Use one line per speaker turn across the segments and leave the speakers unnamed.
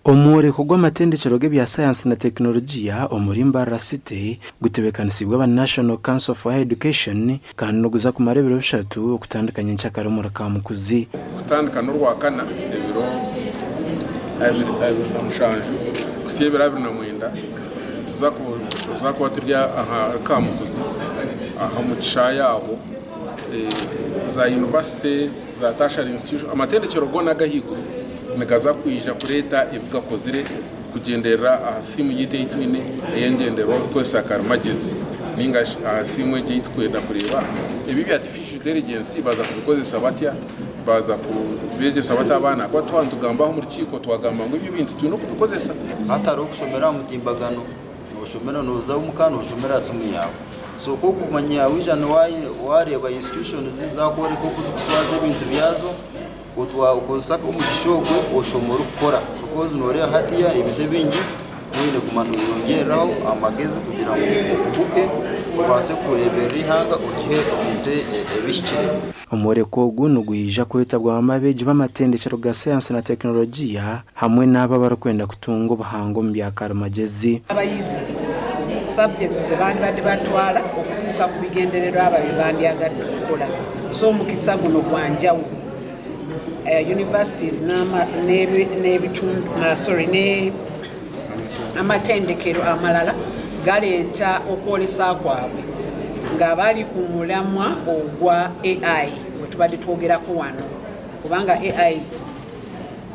Omworeko gw'amatendekyero g'ebya sayansi na tekinologiya omuri Mbarara City gutebeekanisiibwe aba National Council for Higher Education kandi niguza kumara ebiro bishatu okutandika nyenkyakare omuri Kamukuzi.
Kutandika n'Orwakana ebiro 27 kuhitsya ebiro 29 nituza kuba turi ahari Kamukuzi aha omu kishaayi aho za yunivasite za tertiary institution amatendekyero goona ag'ahaiguru nigaza kwija kureeta ebi gakozire kugyenderera aha siimu yaitu ei twine ey'engyendererwaho kukozesa karimagyezi ninga shi aha siimu egi ei turikwenda kureeba ebi ebya artificial intelligence baaza kubikozesa batya, baaza kubyegyesa bata abaana ahakuba twaba nitugambaho omu rukiiko twagamba ngu ebi ebintu twine okubikozesa.
Hatariho kushomera aha mutimbagano, noshomera noza omuka noshomera aha simu yaawe. So ku okumanya waija wareeba institutions zakworeka oku zikutwaza ebintu byazo, okozesa omugisha ogwo oshoma orikukora because noreeba hatiya ebintu ebingi oine kuguma noyongyereraho amagezi kugira ngu okuguke obaase kureeberera eihanga orihe ebintu ebihikire.
Omworeko ogu nigwija kwetabwamu abeegi b'amatendekyero ga sayansi na tekinologiya hamwe n'abo abarikwenda kutunga obuhangu omu bya karimagyezi.
Abayizi subjects zebandibadde batwala okutuuka ku bigendererwa bye bandyagadde okukola so omukisa guno gwa njawulo. Universities sorry ne amatendekero amalala galeeta okwolesa kwabwe nga bali ku mulamwa ogwa AI gwe tubadde twogerako wano kubanga AI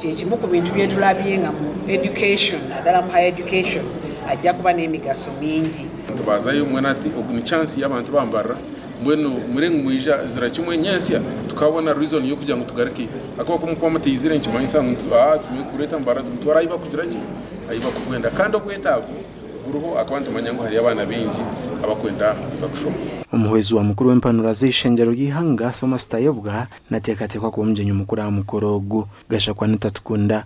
kyekimu ku bintu byetulabye nga mu education naddala mu higher education ajja kuba n'emigaso mingi.
Tubazayo mbwenu hati ogu ni chance y'abantu ba Mbarara Mbwenu mure ngu mwija zira kimwe nyentsya tukabona reason y'okugira ngu tugaruke ahakuba ku mukuba mutaizire nikimanyisa ngu tumwe kureeta Mbarara tumutware ahu bakugira ki ahu bakukwenda kandi obwetaago buriho ahakuba nitumanya ngu hariyo abaana baingi abakwenda kuza kushoma.
Omuhwezi wa mukuru w'empanura z'eishengyero ry'eihanga, Thomas Tayebwa nateekateekwa kuba omugyenyi mukuru aha mukoro ogu. Gashakwa Anita Tukunda.